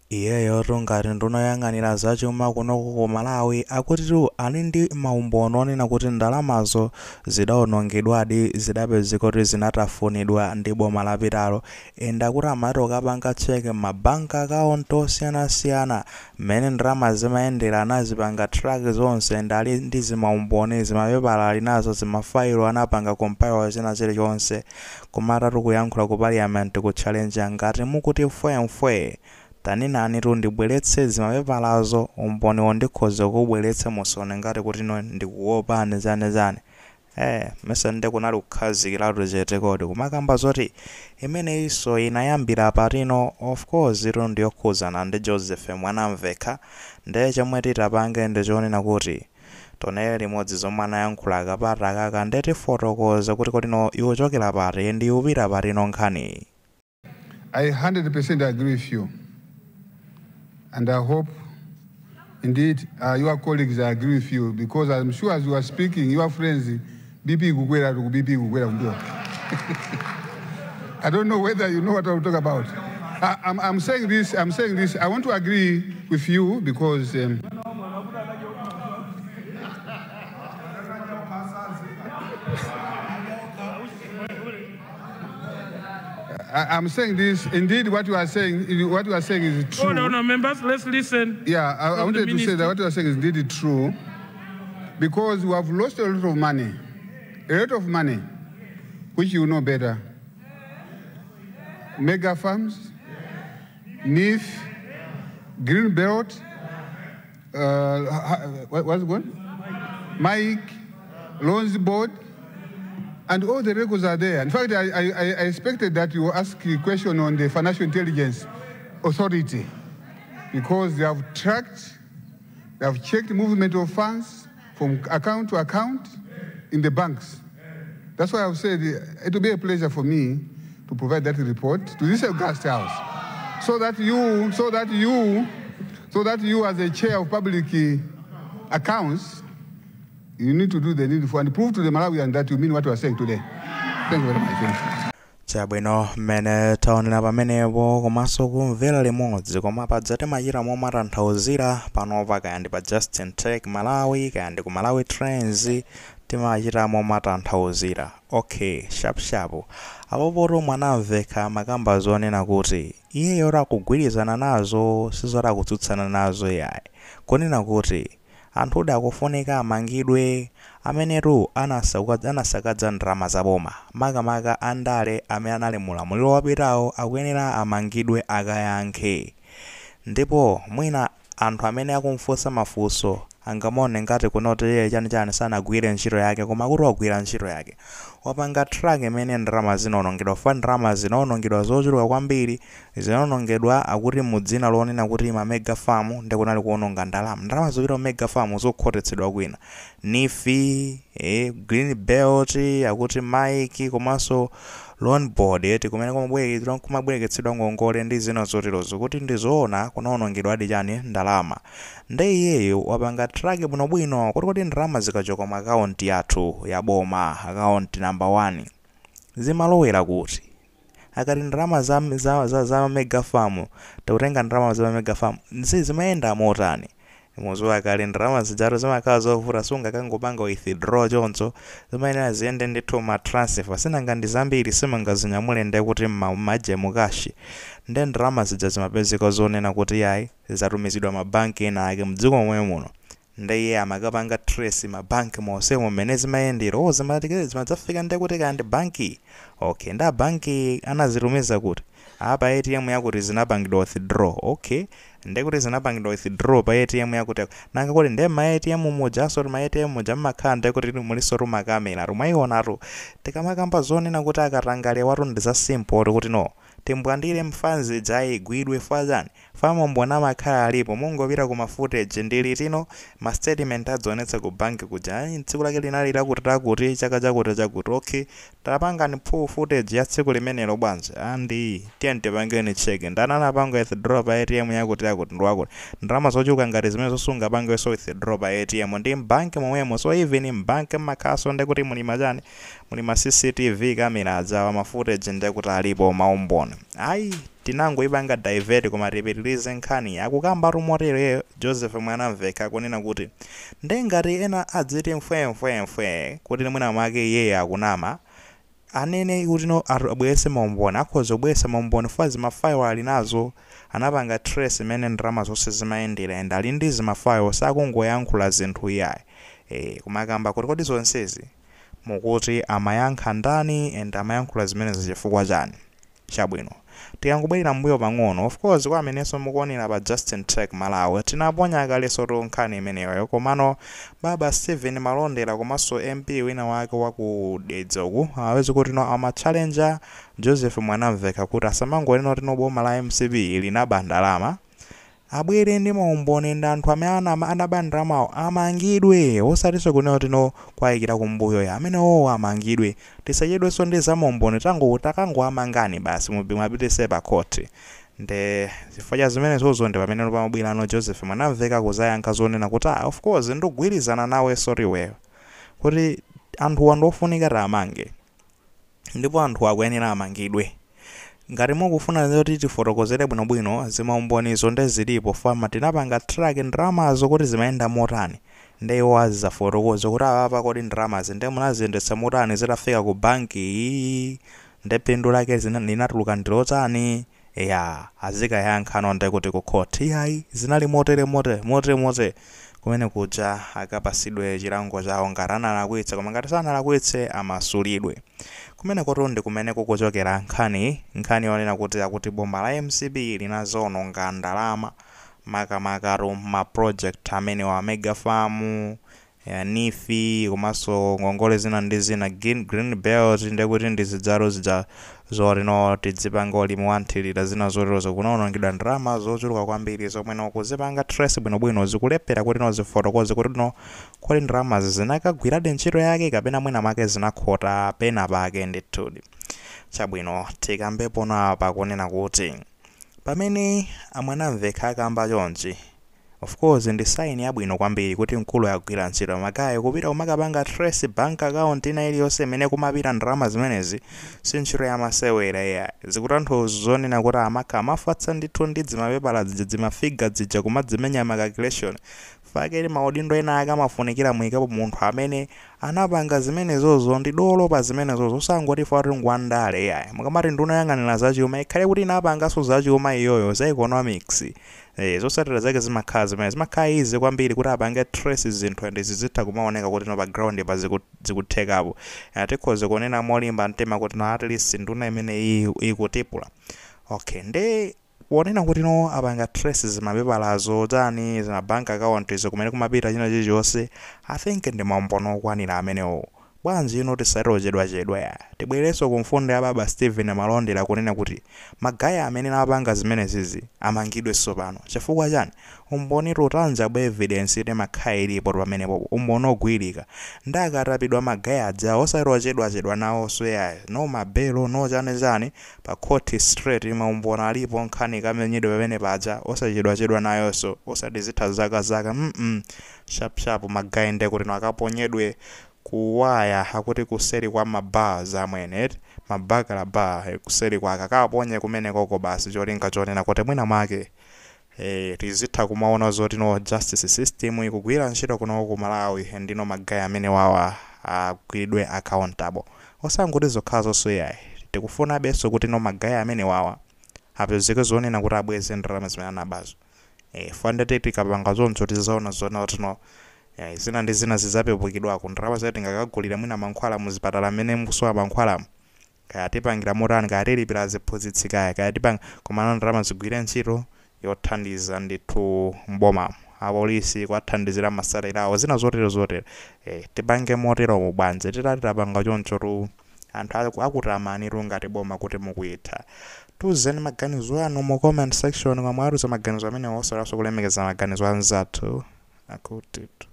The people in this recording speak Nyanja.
Iyeyotu ngati nduna yoyang'anira zachuma kunoku ku Malawi akutitu ali ndi maumboni onena kuti ndalamazo zidaonongedwadi, zidapezeka kuti zinatafunidwa ndi boma lapitalo and akuti amati ukapanga check ma bank account osiyanasiyana mmene ndalama zimayendera anazipanga track zonse and ali ndi zimaumboni, zimapepala ali nazo, zimafailo anapanga compile china chilichonse. Kumatatu kuyankhula ku parliament ku challenge ngati mukuti mfwemfwe tanenanitu ndibweretse zimapepalazo, umboniwo ndikhoza kuubweretsa musaone ngati kuti no ndikuopani chani chani. Mesa nde kunali kukhazikiratu chete kodi kumakamba zoti imeneyinso inayambira patino? Of course tu ndiyokhuzana ndi Joseph Mwanamvekha. Nde chomwe titapange ndichonena kuti tionere limodzi zomwe anayankhula akapata kaka, nde tifotokoze kuti kodino ikuchokera pati ndi ikupita patino nkhani. I 100% agree with you. And I hope, indeed, your colleagues agree with you, because I'm sure as you are speaking, your friends, BP kukwera, BP kukwera kumbuyo. I don't know whether you know what I'm talking about. I'm saying this, I want to agree with you because I'm saying this, indeed what you are saying, what you are saying is true. Hold on, members, let's listen. Yeah, I from the wanted to say that minister. what you are saying is indeed true, because we have lost a lot of money, a lot of money, which you know better. Mega farms, NIF, Green Belt, what's it called? Mike, Loans Board, and all the records are there. In fact, I expected that you ask a question on the Financial Intelligence Authority, because they have tracked, they have checked movement of funds from account to account in the banks. That's why I've said it will be a pleasure for me to provide that report to this august house, so that you as a chair of public accounts, you need to do the needful and prove to the Malawian that you mean what you are saying today. Thank you very much. Chabwino, mmene taonera pamenepo komanso kumvera limodzi, koma paja timachita momatanthauzira panopa, kaya ndi pa Justin Tech Malawi, kaya ndi ku Malawi Trends, timachita momatanthauzira. Okay, sharp sharp. Apopoto Mwanamvekha makamba zonena kuti iyeyo akugwirizana nazo, sizoti akutsutsana nazo yayi, kunena kuti anthu akufunika amangidwe amenetu anasakadza ndalama zaboma, makamaka andale amene anali mulamuliro wapitawo akuyenera amangidwe akayankhe. Ndipo mwina anthu amene akumfunsa mafunso angamone ngati kunoti iye chanichani sanagwire ntchito yake, koma kuti wagwira ntchito yake, wapanga track imene ndalama zinaonongedwa. Fa ndalama zinaonongedwa zochuluka kwambiri, zinaonongedwa akuti mu dzina lonena kuti ma mega farm, ndi kunali kuononga ndalama, ndalama zopita ku mega farm zokhotetsedwa kwina, NIF, Green Belt, akuti Mike, komanso Loan Board eti kumene kumabwereketsedwa ngongole ndi zina zoterozo, kuti ndizoona kunaonongedwa adi chani ndalama. Nde iyeyo wapanga track bwinobwino kuti kodi ndalama zikachoka mu akaunti yathu ya boma, akaunti number 1, zimalowera kuti? Akati ndalama za mega farm, tikutenga ndalama za mega farm, zimayenda motani? Muzuwa kale ndalama zijatu zimakhala zovuta, sungakangopanga withdraw choncho, zimayenera ziyende ndithu ma transfer, sinanga ndi zambiri simungazinyamule nde kuti maje mukashi. Nde ndalama zija zimapezeka zonena kuti yayi zatumizidwa mabanki ena ake mdziko momwe muno. Nde iye amakapanga trace mabanki monsemo mmene zimayendera, oh, zimadzafika nde kuti kaya ndi banki, okay, nda banki anazitumiza kuti apa ATM yakuti zinapangidwa withdraw, okay, nde kuti zinapangidwa withdraw pa ATM yakuti, nanga kuti nde ma ATM muja, so ma ATM muja mmakhala nde kuti muliso makamera rumayionatu. Tikamakamba zonena kuti akatangale watu ndi za simple kuti no timbwandire mfanzi jayigwidwe fazani famombona amakhala alipo, mungopita kuma footage ndili tino ma statement adzionetsa ku banki kuja, ayi tsiku lake linali lakuti lakuti chaka chakuti chakuti, okay, tapangani full footage ya tsiku limenelo bwanji, andi tiye tipangeni check ndani anapanga withdraw pa ATM yakuti yakuti ndiwakuti, ndalama zochuluka ngati zimene zosunga pangenso withdraw pa ATM ndi mbanki momwemo. So even mbanki mmakhaso ndi kuti muli machani Muli ma CCTV camera ajawa, ma footage, ndekuti alipo maumboni. Ayi, tinangoipanga divert, koma tipitirize nkhani. Akukamba tumotereyo Joseph Mwanamveka kunena kuti ndengati ena adziti mfwemfwemfwe kuti mwina mwake iyeyo akunama, anene kuti no, abweretse maumboni. Akhoza kubweretsa maumboni fwa zimafailo ali nazo. Anapanga trace imene ndalama zonse zimayendera and ali ndi zimafailo, sakungoyankhula zinthu iyayi. Kumakamba kuti kodi zonsezi mukuti amayankha ndani and amayankhula zimenezi chifukwa chani? Chabwino, tikangobwerera mbuyo pang'ono, of course kwa amenenso mukuonera pa Justin Tech Malawi, tinaponya kalenso nkhani imeneyo. Komano baba Stephen Malondera komanso MP wina wake waku Dedza uku awezi kuti no, amachallenja Joseph Mwanamveka kuti asamangonena kuti no, boma la MCP linaba ndalama. Abwere ndi maumboni ndi anthu amene anaba ndalamawo amangidwe, osatinso kunena kuti no, kwayikira kumbuyo ya amenewo amangidwe. Tisachedwenso ndi za maumboni, tango takangoamangani basi, mwapitise pa khoti. Nde chifukwa cha zimenezozo ndi pamene pamabwirano Joseph Mwanamveka kuzayankha zonena kuti, ah, of course ndikugwirizana nawe soriweyo kuti anthuwa ndofunika tamange ndipo anthu akuyenera amangidwe. Ngati mukufuna zoti tifotokozere bwinobwino, zimaumbonizo nde zilipo fama, tinapanga track ndalamazo kuti zimayenda motani. Nde iwo azizafotokoza kuti apapa kodi ndalamazi nde munaziyendetsa motani, zitafika ku banki iyi nde phindu lake linatuluka ndilotani? Ya, azikayankhano nde kuti ku court iyayi, zinali motere motere motere motere. Kumene kuja akapasidwe chilango chawo ngati analakwitsa, koma ngati sanalakwitse amasulidwe. Kumene koto ndi kumene kukuchokera nkhani yonena kuti akuti boma la MCP linazononga ndalama, makamakatu ma project amene wa mega farm ya NEEF komanso ngongole zina ndi zina, green belt, ndekuti ndi zidzalo zija zoti tidzipanga ulimi wa nthirira, zina zoterozo. Kunaonongedwa ndalama zochuluka kwambiri zomwe no kuzipanga trace bwinobwino zikulephera kuti no zifotokoze kuti no, kodi ndalamazi zinakagwiradi ntchito yake kapena mwina mwake zinakhota pena pake ndithudi. Chabwino, tikambepo apa kunena kuti pamene amwanamvekha akamba chonchi, of course ndi sign yabwino kwambiri kuti mkulu agwira ntchito. Magayi kupita kumakapanga trace bank account ina iliyonse imene kumapita ndalama zimenezi si ntchito yamasewera iya. Zikutanthauza zonena kuti amakha amafatsa ndithu ndi dzimapepala zija, dzimafigure zija, kumadzimenya ma calculation fakeli. Maudindo ena ake amafunikira muyikepo munthu amene anapanga zimenezozo, ndi dolo pa zimenezozo, osangoti fati ngwandale iyayi. Mukamati nduna yoyang'anira zachuma, ikhale kuti inapanganso zachuma iyoyo, za economics. Zotsatira zake zimakhala zimene zimakhala easy kwambiri kuti apange trace zinthu and zizitha kumaoneka kuti no, pa ground pa zikuthekapo. Tikhoza kunena molimba mtima kuti no, at least nduna imene iyi ikutipula. Okay, nde ponena kuti no, apanga trace zimapepalazo tani, zima bank account izo kumene kumapita china chilichonse, I think ndi maumboni okwanira amenewo. Bwanji ino tisatochedwachedwa ya, tibwerenso ku mfundo ya baba Stephen Malondera kunena kuti magayi amene apanga zimenezizi amangidwe tsopano. Chifukwa chani? Umboni, tangible evidence timakhala ilipo pamenepo, umboni ogwirika. Ndi akatapidwa magayi aja, osatochedwachedwa nawonso yayi, no mabelo, no chani chani, pa court straight. Maumboni alipo, nkhani kamenyedwe pamene paja, osachedwachedwa nayonso, osati zitha zaka zaka. Sharp sharp, magayi nde kuti no akaponyedwe kuwaya, akuti kuseri kwa mabars amwene, mabakala bar, kuseri kwake akaponye kumene koko basi, cholinga chonena kuti mwina mwake tizitha kumaona zoti no, justice system ikugwira ntchito kuno ku Malawi, ndino magayi amene wawa agwiridwe accountable. Osangoti zokhazo yayi, tikufunabenso kuti no, magayi amene wawa apezeke zonena kuti abweze ndalama zimene anabazo. Fandete tikapanga zonso tizaona zona kuti no, zina ndi zina zidzapepukidwako. Ndalama zati tingakagulira mwina mankhwala muzipatala amene mukusowa mankhwalamo, kaya tipangira motani, kaya tilipira ziphunzitsi, kaya tipanga, komano ndalama zigwire ntchito yothandiza ndithu mbomamo, apolisi kuwathandizira masalary awo, zina zotero zotero. Tipange motero mu bwanji? Titati tapanga choncho tu, anthu akutamani ngati boma kuti mukuyitha. Tiuzeni maganizo anu mu comment section. Kamwe atuza maganizo amene osalaso kulemekeza maganizo anzathu akutitu.